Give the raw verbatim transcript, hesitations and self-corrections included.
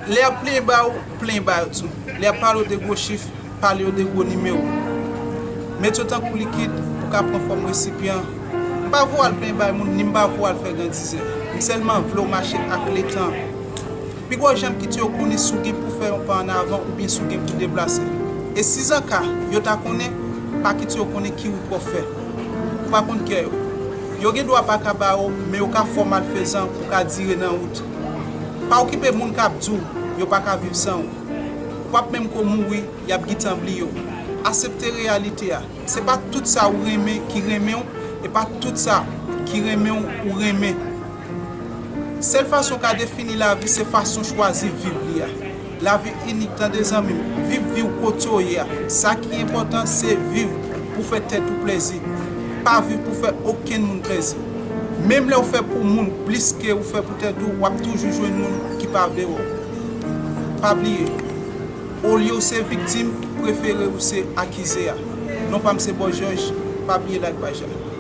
Lè y ap plenyen ba ou, plenyen ba yo tou. Lè y ap pale w de gwo chif, pale yo de gwo nimewo. Met yo tankou likid pou ka pran fòm resipyan. M pa voye al plenyen bay moun, ni m pa voye al fè grandizè. M sèlman vle w mache ak letan. Pi gwo jan m kite yo konnen si w gen pou fè yon pa annavan oubyen si w gen pou deplase. E si zanka yo ta konnen, pa kite yo konnen ki wout w ap fè. Ou pa konn kè yo. Yo gen dwa pa ka ba ou, men yo ka fè w malfezan pou ka dire nan wout. Pa okipe moun k ap di w yo pa ka viv san ou. W ap menm ko mouri, y ap gentan bliye w. Aksepte reyalite a. Se pa tout sa ou renmen ki renmen w, e pa tout sa ki renmen w ou renmen. Sèl fason w ka defini lavi se fason w chwazi viv li a. Lavi inik, tande zanmi m, viv vi w kote w ye a. Sa ki enpòtan se viv pou fè tèt ou plezi. Pa viv pou fè okenn moun plezi. Menm lè w fè pou moun plis ke ou fè pou tèt ou, w ap toujou jwenn moun ki pa vle wè w. Pa bliye, olye w se viktim, prefere ou se akize a. Non pa m se Bòs Jòj, pa bliye like paj la.